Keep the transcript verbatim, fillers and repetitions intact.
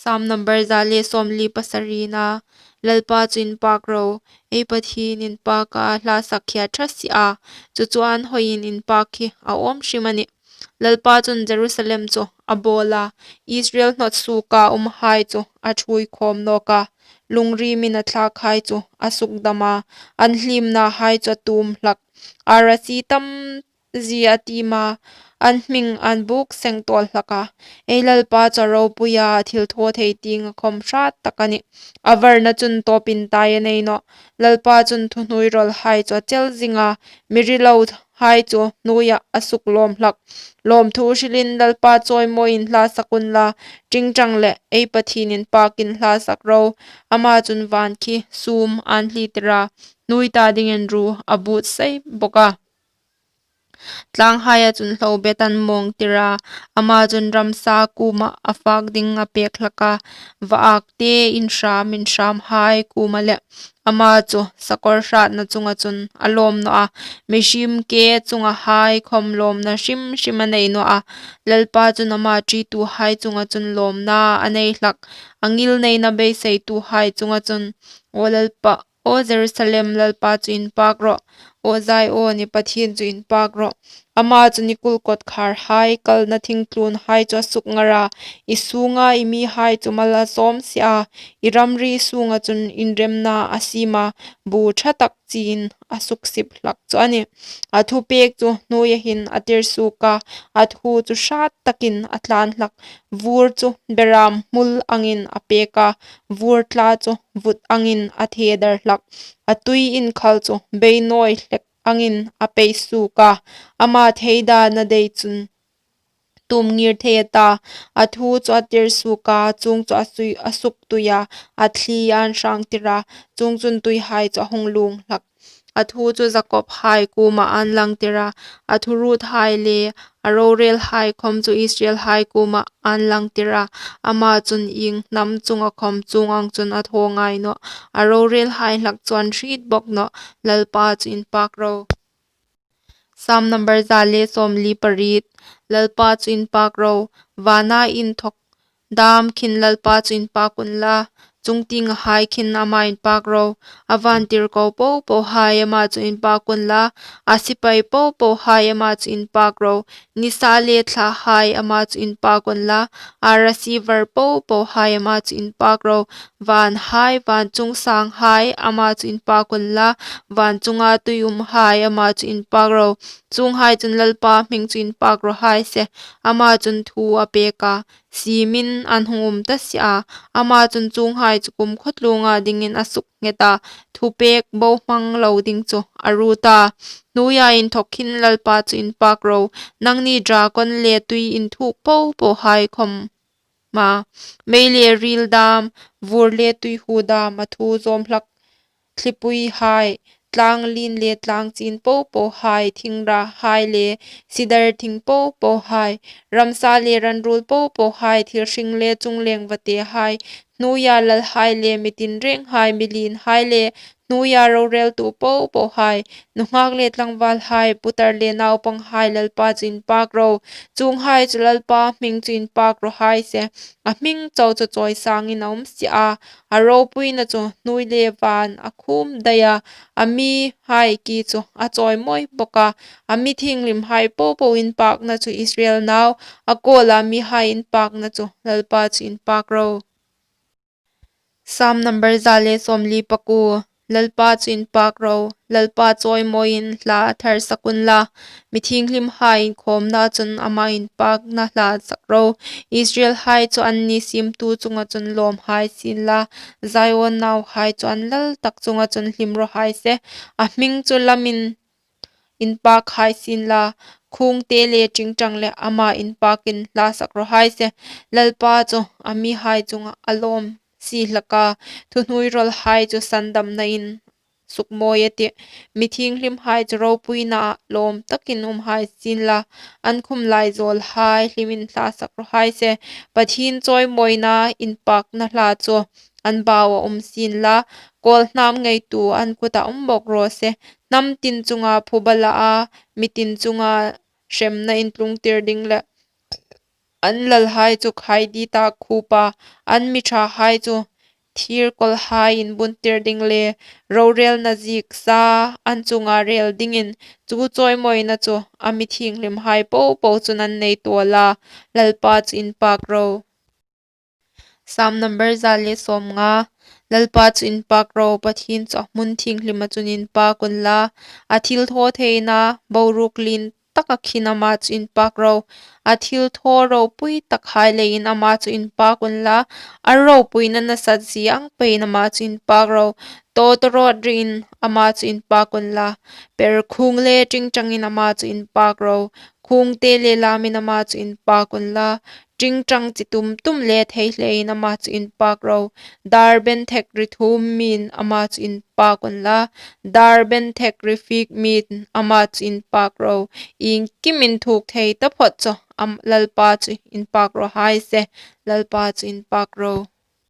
Sam number za le sawmli pasarina. Lalpa chu inpak ro, ei Pathien inpaka hla sak hi a ṭha si a, chu chu an hawiin inpak hi a awm hrim a nih. Lalpa chun Jerusalem chu a bawl a, Israel hnawt suoka umhai chu a ṭhuoi khawm nawk a, lungrimin a thlakhai chu a sukdam a, an hliemnahai chu a tuom hlak. Arasi tam zie a tiem a, an hming an buk seng tawl hlak a. Ei Lalpa chu a ropui a, a thilthawthei tienga khawm hrat tak a nih. A varna chun tawpintai a nei nawh. Lalpa chun thuhnuoirawlhai chu a chel zing a, mi rilohai chu hnuoia a suklawm hlak. Lawmthu hrilin Lalpa chawimawiin hla sak unla, ṭingṭang le ei Pathien inpakin hla sak ro. Ama chun van khi sûm an hlitir a, hnuoi ta dingin ruo a buotsai bawk a. Tlanghaia chun hlobet an mawngtir a, ama chun ramsa kuoma a fak ding a pek hlak a, vaakte inhram inhramhai kuoma le. Ama chu sakawr hratna chunga chun a lawm nawh a, mihriem ke chungahai khawm lawmna hrim hrim a nei nawh a. Lalpa chun ama ṭituhai chunga chun lawmna a nei hlak, a ngilneina beiseituhai chunga chun. Aw Lalpa, aw Jerusalem, Lalpa chu inpak rawh. Aw Zion, i Pathien chu inpak rawh. Ama chun i kulkawt kharhai, kalna thingtluonhai chu a sukngar a, i sunga i mihai chu mal a sawm si a, i ramri sunga chun inremna a siem a, bu ṭha tak chiin a suksip hlak chu a nih. A thupek chu hnuoia hin a tir suok a, a thu chu hrat takin a tlan hlak. Vur chu beram hmul angin a pek a, vur tla chu vut angin a thedar hlak. A tui inkhal chu beinawi hlek angin a pei suok a, ama theidana dei chun tum ngir thei a ta. A thu chu a tir suok a, chuong chu a sui, a suktui a, a thli an hrangtir a, chuong chun tuihai chu a hung luong hlak. A thu chu Jakobhai kuoma an langtir a, a thuruothai le a rorelhai khawm chu Israelhai kuoma an langtir a, ama chun ieng hnam chunga khawm chuong ang chun a thaw ngai nawh. A rorelhai hlak chu an hriet bawk nawh. Lalpa chu inpak ro. Sam number za le sawmli pariet. Lalpa chu inpak ro, vana inthawk dam khin Lalpa chu inpak unla, chungtienga hai khin ama inpak ro. A vantirko po pohai ama chu inpak unla, a sipai po pohai ama chu inpak ro. Nisa le thlahai ama chu inpak unla, arasi var po pohai ama chu inpak ro. Vanhai, van chung sanghai ama chu inpak unla, van chunga tui umhai ama chu inpak ro. Chuonghai chun Lalpa hming chu inpak raw hai se, ama chun thu a pek a, siemin an hung um ta si a. Ama chun chuonghai chu kumkhawtluonga dingin a sukdet a, thupek bohmang lo ding chu a ruot a. Hnuoia inthawk hin Lalpa chu inpak ro, nangni dragon le tui inthuk po pohai khawm. Ma, mei le ril dam, vur le tuihu dam a thu zawm hlak thlipuihai, tlang lien le tlang chin po pohai, thingrahai le sidar thing po pohai, ramsa le ranruol po pohai, thil hring le chungleng vatehai, hnuoia lalhai le mi tinrenghai, mi lienhai le hnuoia roreltu po pohai, nunghak le tlangvalhai, putar le naupanghai, Lalpa chu inpak ro. Chuonghai chu Lalpa hming chu inpak raw hai se, a hming chau chu chawisangin a um si a. A ropuina chu hnuoi le van a khum dai a, a mihai ki chu a chawimawi bawk a. A mi thienghlimhai po po inpakna chu Israel nau, a kawla mihai inpakna chu Lalpa chu inpak ro. Sam number za le sawmli pakuo. Lalpa chu inpak ro, Lalpa chawimawiin hla thar sak unla, mi thienghlimhai inkhawmna chun ama inpakna hla sak ro. Israelhai chu anni siemtu chunga chun lawm hai sien la, Zion nauhai chu an lal tak chunga chun hlim raw hai se, a hming chu lamin inpak hai sien la, khungte le ṭingṭang le ama inpakin hla sak raw hai se. Lalpa chu a mihai chunga a lawm si hlak a, thuhnuoirawlhai chu sandamnain sukmawi a tih. Mi thienghlimhai chu ropuina lawm takin um hai sien la, an khum lai zawlhai hlimin hla sak raw hai se. Pathien chawimawina inpakna hla chu an bau a um sien la, kawlhnam ngeitu an kuta um bawk raw se. Hnam tin chunga phuba la a, mi tin chunga hremna intlungtir ding le An lalhai chu khai ditâk khup a, an mi ṭhahai chu thîr kawlhai inbuntir ding le rorêlna ziek sa an chunga rêl dingin chu chawimawina chu a mi inthienghlimhai po po chun an nei tâwl a. Lalpa chu inpâk ro. Sâm number za le sâwmnga. Lalpa chu inpâk ro, Pathien chu a hmun inthienghlima chun inpâk unla, a thilthawtheina boruok lien taka khin ama chu inpâk ro. A thilthaw ropui takhai leiin ama chu inpâk unla, a ropuina nasatzie ang peiin ama chu inpâk ro. Tawtawrawt riin ama chu inpâk unla, perkhuong le ṭingṭangin ama chu inpâk ro. Khuongte le lâmin ama chu inpâk unla, ṭingṭang chi tum tum le thei hlein ama chu inpâk ro. Dâr benthek ri thuom miin ama chu inpâk unla, dâr benthek ri fik miin ama chu inpâk ro. Iengkim inthuk thei taphawt chu am- Lalpa chu inpâk raw hai se. Lalpa chu inpâk ro.